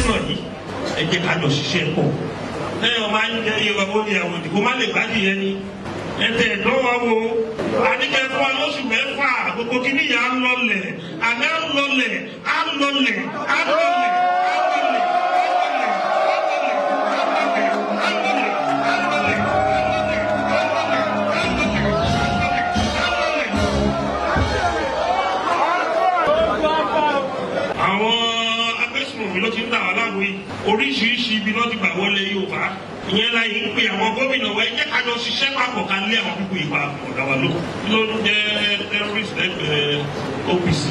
Gómìnà yìí, ẹ jẹ́ ká jọ ṣiṣẹ́ pọ̀. Lẹ́yìn ọmọ ayé jẹ́ iye bàbá oníyàwó ìdìbò má lè gbájú yẹn ni. Ẹ tẹ̀ ẹ̀dánwò wo àníkẹ́ fún wa lóṣù 6, gbogbo kìíní yà á lọlẹ̀, àná á lọlẹ̀, á lọlẹ̀, á lọlẹ̀, á lọlẹ̀, á lọlẹ̀, á lọlẹ̀, á lọlẹ̀, á lọlẹ̀, á lọlẹ̀. Àwọn agbésùnmọ̀mí ló ti ń dà wá láàmú yìí. Oríṣiríṣi ibi ló ti gbà wọlé Yorùbá. Ìyẹn la yìí ń pe àwọn gómìnà wa, ẹ jẹ́ ká jọ ṣiṣẹ́ papọ̀, ká lé àwọn pípọ̀ ìpa ọ̀dà wa ló ló ń jẹ́ terrorist lẹ́gbẹ̀ẹ́ OPC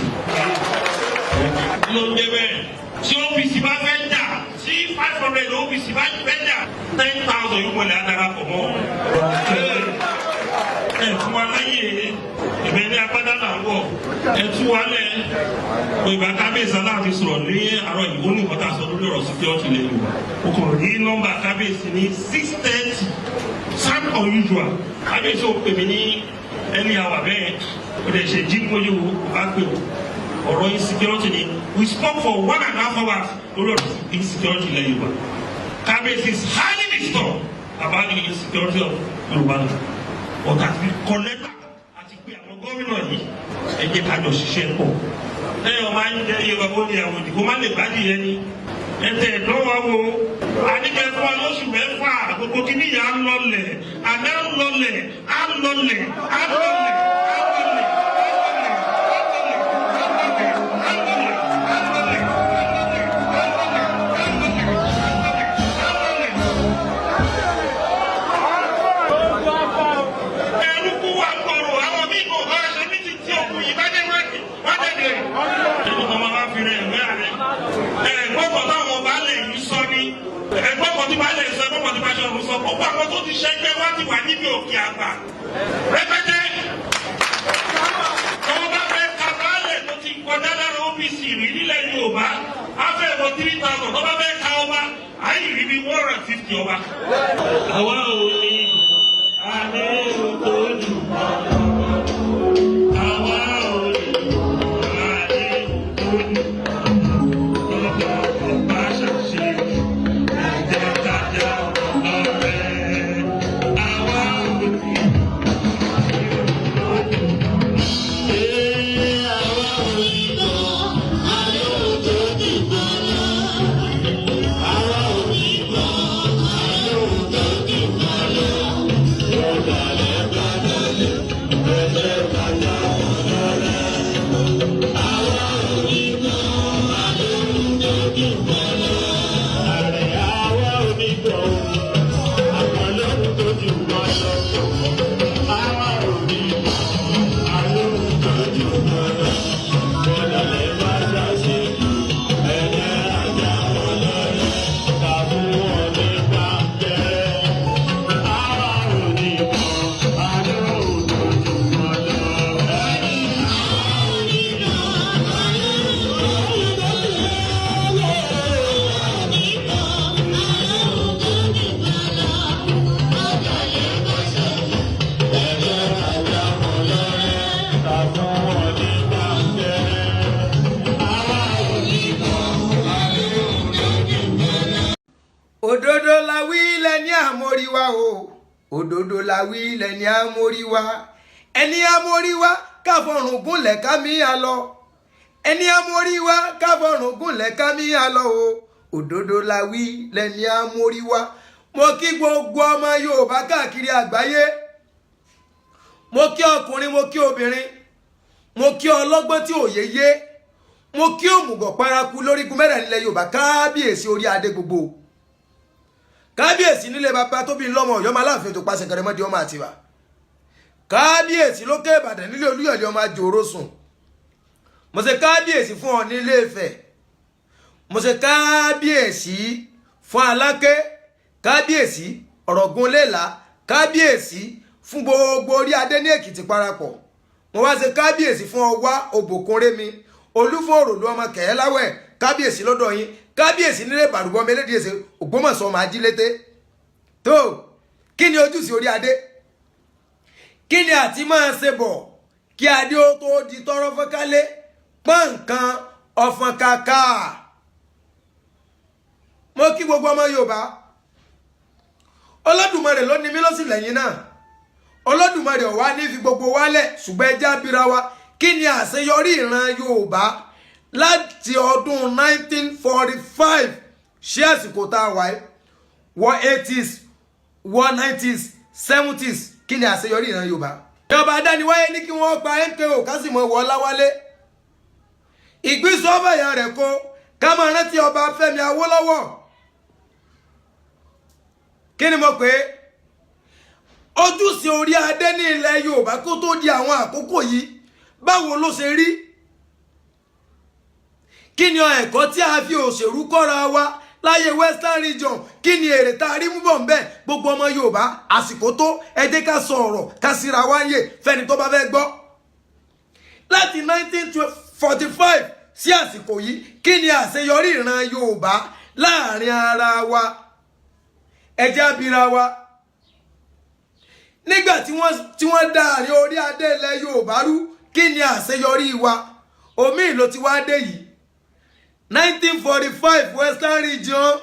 ló ń jẹ́ bẹ́ẹ̀. Tí OPC bá fẹ́ jà, tí 500 OPC bá fẹ́ jà, 10,000 yóò wọlé adarapọ̀ mọ́. Ẹ fún wa láyè ìbẹ̀ ní agbádá là ń wọ̀, ẹ tú wa lẹ̀. Ìgbà kábíyèsí Aláàfin sọ̀rọ̀ ní àárọ̀ yìí, ó ní nǹkan tá a sọ lórí ọ̀rọ̀ security lẹ́yìn Yorùbá. O kàn rí nọ́mbà kábíyèsí ní 6:30, sound unusual. Kábíyèsí ò pè mí ní ẹni àwà bẹ́ẹ̀, ó dẹ̀ ṣe jí mójú o bá pè o. Ọ̀rọ̀ insecurity ni. We spoke for 1.5 hours lórí ọ̀rọ̀ insecurity lẹ́yìn Yorùbá. Kábíyèsí is highly disturbed about the insecurity of Yorùbá land, but àti kọ lẹ́tà àti pé àwọn gómìnà yìí, ẹ jẹ́ ká jọ ṣiṣẹ́ pọ̀. Lẹ́yìn ọmọ ayé jẹ́ iye bàbá oníyàwó ìdìbò má lè gbájú yẹn ni. Ẹ tẹ̀ ẹ̀dánwò wo àníkẹ́ fún wa lóṣù 6, gbogbo kìíní yà á lọlẹ̀, àná á lọlẹ̀, á lọlẹ̀, á lọlẹ̀, á lọlẹ̀, á lọlẹ̀, á lọlẹ̀, á lọlẹ̀, á lọlẹ̀, á lọlẹ̀, á lọlẹ̀, á lọlẹ̀. Ẹrúkú wa gbòòrò, àwọn míì kò bá ṣe ní ti tí òkú yìí bá dé wájú wá dé. Ẹnu kan máa fi rẹ̀ ẹ̀wẹ́ rẹ̀. Ẹ̀gbọ́n kan táwọn baálé yìí sọ ní. Ẹ̀gbọ́n kan tí baálé sọ, ẹ̀gbọ́n kan tí baálé ọ̀run sọ. Gbogbo àwọn tó ti ṣẹ́gbẹ́ wá ti wà níbi òkè àgbà. Rẹpẹtẹ. Tọ́wọ́ bá fẹ́ ka baálé tó ti kọjá lára OPC rí nílẹ̀ Yorùbá, á fẹ́ wọ 3,000. Tọ́ bá fẹ́ ka ọba, àyè rí bí 150 ọba. Àwa ò ní àlẹ́ tó jù àwa ò ní àlẹ́ tó jù lọ́kọ̀ ọba ṣàṣe ẹ̀jẹ̀ kájà ọ̀rẹ́ àwa ò ní àwa ò ní àlẹ́ tó jù àwa ò ní àlẹ́ tó jù lọ. Ọ̀dàlẹ̀ bàdàlẹ̀ ẹ̀jẹ̀ kájà ọ̀rẹ́ àwa ò ní àlẹ́ tó jù lọ. Ààrẹ àwa onígbọ̀ àpọ̀lọ́hún tó jù wọ́n lọ. Àwa onígbọ̀ àlóhùn tó jù wọ́n lọ. Bọ́dàlẹ̀ bá ṣàṣejù ẹ̀jẹ̀ ajá wọn lọ́rẹ́. Ká fún wọn ní pàǹkẹ́rẹ́. Àwa onígbọ̀ àlóhùn tó jù wọ́n lọ. Ẹ̀jẹ̀ ajá wọn lọ́rẹ́. Ká fún wọn ní pàǹkẹ́rẹ́. Àwa onígbọ̀ àlóhùn tó jù wọ́n lọ. Òdodo la wí lẹni àmóríwá o, òdodo la wí lẹni àmóríwá. Ẹni àmóríwá káfọrùn gúnlẹ̀ ká mí à lọ, ẹni àmóríwá káfọrùn gúnlẹ̀ ká mí à lọ o. Òdodo la wí lẹni àmóríwá. Mo kí gbogbo ọmọ Yorùbá káàkiri àgbáyé. Mo kí ọkùnrin, mo kí obìnrin, mo kí ọlọ́gbọ́n tí òye yé, mo kí òmùgọ̀ paraku lórígun mẹ́rẹ̀ nílẹ̀ Yorùbá. Kábíyèsí orí adé gbogbo, kábíyèsí nílé bàbá tó bí lọ́mọ Ọ̀yọ́ máa láàfin tó pàṣẹ kẹrẹmọdé ọmọ Àtìbà, kábíyèsí lókè Ìbàdàn nílé Olúyọ̀lé ọmọ àjòrò sùn. Mo ṣe kábíyèsí fún ọ nílé Ifẹ̀, mo ṣe kábíyèsí fún Aláké, kábíyèsí Ọ̀rọ̀gùn Lélà, kábíyèsí fún gbogbo orí adé ní Èkìtì parapọ̀. Mo wá ṣe kábíyèsí fún Ọwá Òbòkúnrémi Olúfòròlú ọmọ Kẹ̀ẹ́láwẹ̀, kábíyèsí lọ́dọ̀ yín, kábíyèsí nílé Bàrùbọ̀ mẹlẹ́díẹ̀sẹ̀ Ògbómọ̀ṣọ́ ọmọ ajílété. Tó kí ni ojúṣe orí adé? Kí ni àti máa ṣe bọ̀ kí adé ó tó di tọrọ fọ́nkálé pọ́n nǹkan ọ̀fọ̀n kàkà? Mo kí gbogbo ọmọ Yorùbá. Olódùmarè ló ní mí ló sì lẹ́yìn náà. Olódùmarè ò wá ní fi gbogbo wálẹ̀, ṣùgbọ́n ẹ já bíra wa, kí ni àṣeyọrí ìran Yorùbá láti ọdún 1945 ṣé àsìkò tá a wáyé, wọ 80s, wọ 90s, 70s? Kí ni àṣeyọrí ìran Yorùbá? Ìjọba adániwáyé ní kí wọ́n pa MKO kásìmọ̀ wọ Láwálé ìgbésọ̀ ọ̀bàyà rẹ̀ kó ká máa rántí ọba Fẹ́mi Awólọ́wọ̀. Kí ni mo pè é? Ojúṣe orí adé ní ilẹ̀ Yorùbá kó tó di àwọn àkókò yìí, báwo ló ṣe rí? Kí ni ẹ̀kọ́ tí a fi òṣèlú kọ́ra wa láyé Western Region? Kí ni èrè tá a rí mú bọ̀ ń bẹ́ẹ̀? Gbogbo ọmọ Yorùbá, àsìkò tó, ẹ jẹ́ ká sọ ọ̀rọ̀ ká síra wáyé fẹ́ni tó bá fẹ́ gbọ́. Láti 1945 sí àsìkò yìí, kí ni àṣeyọrí ìran Yorùbá láàrin ara wa? Ẹ jẹ́ á bira wa. Nígbà tí wọ́n dá àárín orí adé ilẹ̀ Yorùbá rú, kí ni àṣeyọrí wa? Omi ló ti wá dé yìí. 1945, Western Region,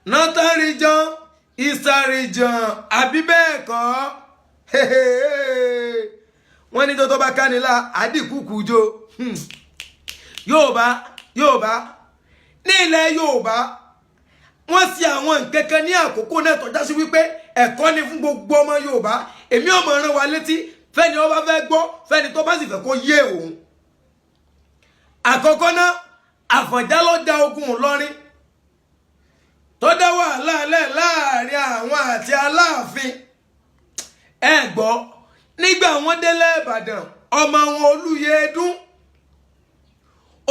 Northern Region, Eastern Region, àbí bẹ́ẹ̀ kọ́? Wọ́n ní tó bá kánilá àdìkúkú jó. Yorùbá, Yorùbá, ní ilẹ̀ Yorùbá, wọ́n ṣe àwọn nǹkan kan ní àkókò náà tó já sí wípé ẹ̀kọ́ ni fún gbogbo ọmọ Yorùbá. Èmi ò mọ̀ rán wa létí fẹ́ni ó bá fẹ́ gbọ́, fẹ́ni tó bá sì fẹ́ kó yé òun. Àkọ́kọ́ náà, Àfọ̀njá ló ja ogun Ìlọrin tó dá wàhálà lẹ̀ láàrin àwọn àti Aláàfin. Ẹ gbọ́, nígbà wọ́n délé Ìbàdàn, ọmọ wọn Olúyẹdùn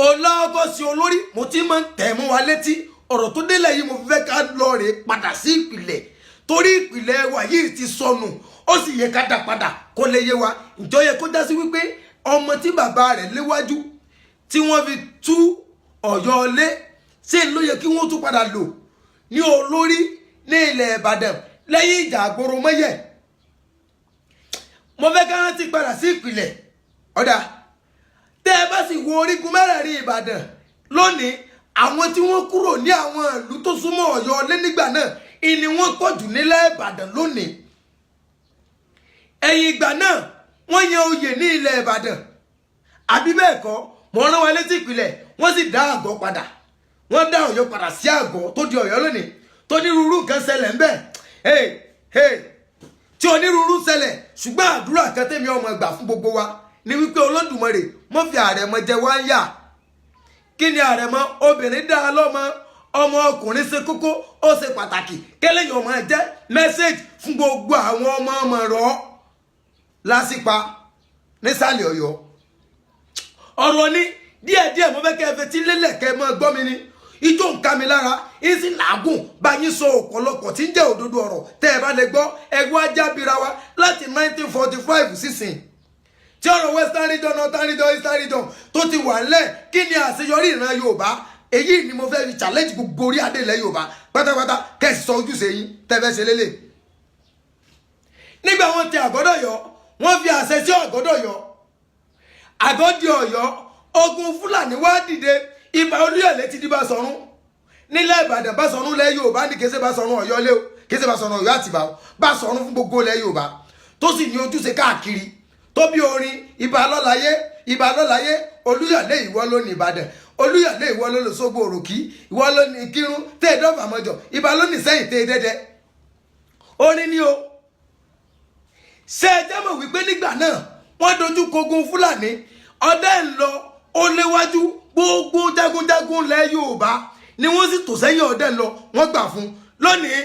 ọlọ́kọ̀ sí olórí. Mo ti máa ń tẹ̀ mọ́ wa létí ọ̀rọ̀ tó délẹ̀ yìí. Mo fẹ́ ká lọ rè padà sí ìpìlẹ̀, torí ìpìlẹ̀ wa yìí ti sọnù, ó sì yẹ ká dá padà kó lè yé wa. Ǹjọ́ yẹ kó já sí wípé ọmọ tí bàbá rẹ̀ léwájú tí wọ́n fi tú Ọ̀yọ́ lé ṣé ló yẹ kí wọ́n tún padà lò ní olórí ní ilẹ̀ Ìbàdàn lẹ́yìn ìjà àgbòrò mọ́yẹ̀? Mo fẹ́ ká rántí padà sí ìpìlẹ̀. Ọ̀dà tẹ́ ẹ bá sì wo orígun mẹ́rẹ̀ẹ̀rin Ìbàdàn lónìí, àwọn tí wọ́n kúrò ní àwọn ìlú tó súnmọ́ Ọ̀yọ́ lé nígbà náà ìní wọ́n pọ̀ jù nílẹ̀ Ìbàdàn lónìí. Ẹ̀yìn ìgbà náà, wọ́n yan oyè ní ilẹ̀ Ìbàdàn, àbí bẹ́ẹ̀ kọ́? Mo rán wa létí ìpìlẹ̀. Wọ́n sì dá àgọ́ padà, wọ́n dá Ọ̀yọ́ padà sí àgọ́ tó di Ọ̀yọ́ lónìí, tó nírúurú nǹkan ṣẹlẹ̀ ńbẹ̀. Hey hey, tí onírúurú ṣẹlẹ̀, ṣùgbọ́n àdúrà kan tẹ́mi ọmọ gbà fún gbogbo wa ni wípé Olódùmarè mọ́ fi àrẹ̀mọ jẹ wá ń yà. Kí ni àrẹ̀mọ? Obìnrin dá a lọ́mọ, ọmọ ọkùnrin ṣe kókó, ó ṣe pàtàkì. Kẹlẹ́yìn ọmọ jẹ́ message fún gbogbo àwọn ọmọ ọmọ rọ̀ lásìpa nísàlẹ̀ Ọ̀yọ́. Ọ̀rọ̀ ni díẹ̀díẹ̀. Mo fẹ́ kẹ́ ẹ fetí lélẹ̀, kẹ́ ẹ mọ́ gbọ́ mi ni. Ijó ń ká mi lára, ìsìn làágùn bá yín sọ ọ̀pọ̀lọpọ̀ tí ń jẹ́ òdodo ọ̀rọ̀ tẹ́ ẹ bá lè gbọ́. Ẹgbẹ́ ajá bira wa láti 1945 sísìn tí ọ̀rọ̀ Western Region, Northern Region, Eastern Region tó ti wà ńlẹ̀, kí ni àṣeyọrí ìran Yorùbá? Èyí ni mo fẹ́ fi challenge gbogbo orí adé ilẹ̀ Yorùbá pátápátá, kẹ́sì sọ ojúṣe yín tẹ́ fẹ́ ṣe lélẹ̀. Nígbà wọn ti àgọ́dọ̀ yọ, wọ́n fi àṣẹ sí àgọ́dọ̀ yọ, àgọ́dì Ọ̀yọ́. Ogun Fúlàní wá dìde. Ibà Olúyọ̀lé ti di Basọ̀run nílẹ̀ Ìbàdàn. Basọ̀run lẹ̀ Yorùbá ní kése Basọ̀run Ọ̀yọ́ lé o, kése Basọ̀run Ọ̀yọ́ Àtìbà o, Basọ̀run fún gbogbo ilẹ̀ Yorùbá, tó sì ní ojúṣe káàkiri, tó bí orin ibà lọ́láyé, ibà lọ́láyé Olúyọ̀lé, ìwọ ló ní Ìbàdàn. Olúyọ̀lé, ìwọ ló lò sógbó òròkì, ìwọ ló ní kírun tẹ́ ẹ dọ́fà mọ́jọ, ibà ló ní sẹ́yìn tẹ́ ẹ dẹ́dẹ́. Orin ni o. Ṣé ẹ jẹ́ mọ̀ wípé nígbà náà wọ́n dojú kogun Fúlàní, ọdẹ ń lọ, ó léwájú, gbogbo jagunjagun ilẹ̀ Yorùbá ni wọ́n sì tò sẹ́yìn ọdẹ ń lọ, wọ́n gbà fún. Lónìí,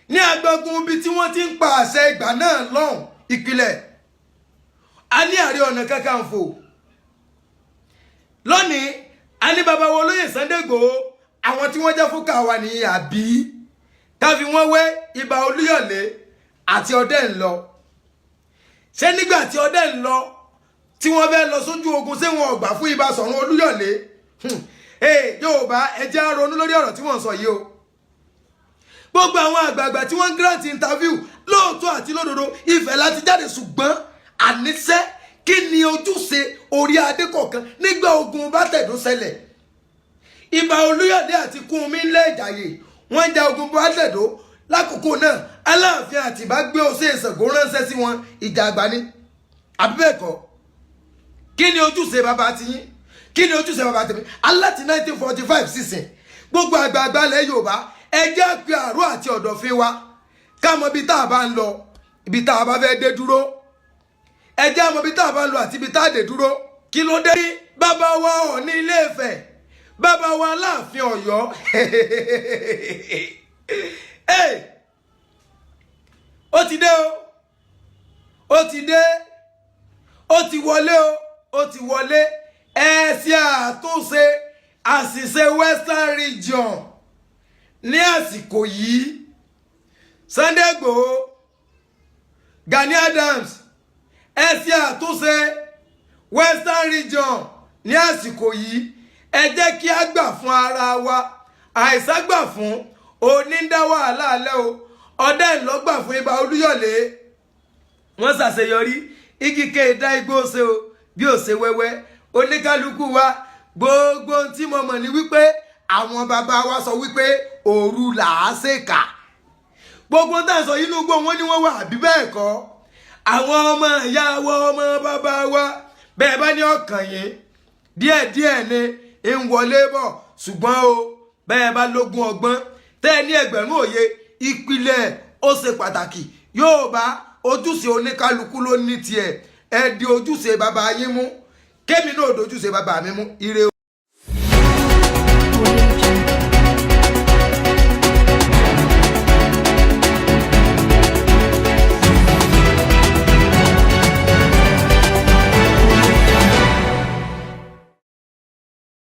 ní agbègbè ibi tí wọ́n ti ń pa àṣẹ ìgbà náà lọ́hùn, ìpìlẹ̀ a ní Ààrẹ Ọ̀nà Kakanfò. Lónìí, a ní bàbá wo olóyè Sunday Igboho. Àwọn tí wọ́n jẹ́ fúkà wa ní àbí ká fi wọ́n wé Ibà Olúyọ̀lé àti ọdẹ ń lọ? Ṣé nígbà tí ọdẹ ń lọ, tí wọ́n fẹ́ lọ sójú ogun, ṣé wọn ò gbà fún Ibà Sọ̀run Olúyọ̀lé? Yorùbá, ẹ jẹ́ á ronú lórí ọ̀rọ̀ tí wọ́n ń sọ yìí o. Gbogbo àwọn àgbààgbà tí wọ́n ń grant interview, lóòótọ́ àti lódodo, Ifẹ̀ láti jáde, ṣùgbọ́n àníṣe, kí ni ojúṣe orí adé kọ̀ọ̀kan nígbà ogun bá tẹ̀dó ṣẹlẹ̀? Ìbà Olúyọ̀dé àti Kúnmi ńlẹ̀ Ìjàyè, wọ́n ń ja ogun Bátẹ̀dó lákòókò náà. Aláàfin Àtìbá gbé Ọ̀sẹ̀ Ṣàngó ránṣẹ́ sí wọn. Ìjà àgbà ni, àbí bẹ́ẹ̀ kọ́? Kí ni ojúṣe bàbá tiyín? Kí ni ojúṣe bàbá tèmi? Aláti 1945 sísìn, gbogbo àgbààgbà ilẹ̀ Yorùbá, ẹ jẹ́ pé àrò àti ọ̀dọ̀fin wa, ká mọ ibi tá a bá ń lọ, ibi tá a bá fẹ́ dé dúró. Ẹ jẹ́ mọ ibi tá a bá ń lọ àti ibi tá a dé dúró. Kí ló dé? Bàbá wa Ọọ̀ni Ilé Ifẹ̀, bàbá wa Aláàfin Ọ̀yọ́, hey! Ó ti dé o, ó ti dé, ó ti wọlé o, ó ti wọlé. Ẹ ṣe àtúnṣe àṣìṣe Western Region ní àsìkò yìí. Sunday Igboho, Gani Adams, ẹ ṣe àtúnṣe Western Region ní àsìkò yìí. Ẹ jẹ́ kí a gbà fún ara wa. Àìsàn gbà fún onídá wàhálà alẹ́ o. Ọdẹ ńlọgbà fún Ibà Olúyọ̀lé, wọ́n ṣàṣeyọrí. Igi kéèdá igbó ṣe o bí ó ṣe wẹ́wẹ́. Oníkálukú wa, gbogbo ohun tí mo mọ̀ ní wípé àwọn bàbá wa sọ wípé òru làá ṣèkà. Gbogbo tá à ń sọ inú igbó wọn ni wọ́n wà, àbí bẹ́ẹ̀ kọ́? Àwọn ọmọ ìyá wa, ọmọ bàbá wa, bẹ́ẹ̀ bá ní ọkàn yín díẹ̀díẹ̀ ni ń wọlé bọ̀. Ṣùgbọ́n o, bẹ́ẹ̀ bá lógún ọgbọ́n, tẹ́ ẹ ní ẹgbẹ̀rún òye, ìpìlẹ̀ ó ṣe pàtàkì. Yóò bá ojúṣe oníkálukú ló ní tiẹ̀. Ẹ di ojúṣe bàbá yín mú, kémi náà dojúṣe bàbá mi mú. Ire o.